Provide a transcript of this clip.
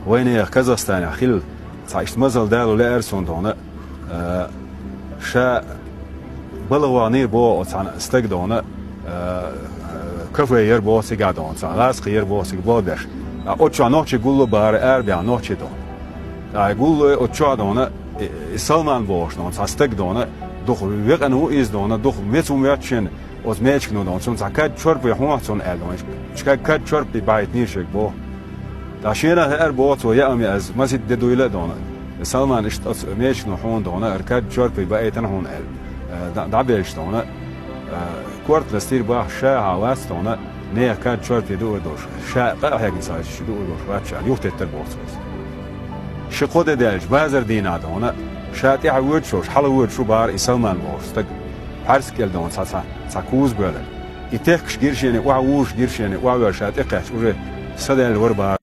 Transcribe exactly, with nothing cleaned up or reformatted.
Вайнех Казахстанехь хилла цхьа иштта мазал далу лаьара суна дона, а, ша балагӀонийр боху оцу цхьана стаг дона, а, кафе яр боху цигахь дона, цхьа гӀазкхи яр боху цига болх беш. А оцу чохь нохчий гулло бара, арабехь нохчий дона. Ткъа гулло оцу чохь дона, и, и Салман бохуш дона, цхьа стаг дона, дукха векъана ву иза дона, дукха меца ву моьтту шена, оцу мечигано дона, цунна цхьа кад чорпе хьонах цунна аьлла дона, чка кад чорпе бахьийтинера шега боху. Ткъа шена хаар боху цо яа ме аз, масийтта де дуйла а дона. Салман иштта оцу мечигано хьуна дона, ара кад чорпе баийтина хьуна аьлла. Э, дӀа-, дӀабелча дона. Э, корта ластийра баха ша хьа вац дона, нехан кад чорпе дуур долуш. Ша къа а хьегна ца шу дуур долуш вац ша, юхатеттар боху цо иза. Ши кхо де даьлча, базар дийнахь дона, ша тӀаьхьа воьдуш волуш, хьала воьдуш ву бара и Салман бохуш стаг. Пхьарс кӀел дона цхьа, цхьа, цхьа куза боьллина. И техкаш гира шена, охьа вужуш гира шена, охьавоьлла ша тӀекхаьчча, уже садаьлла вара бара.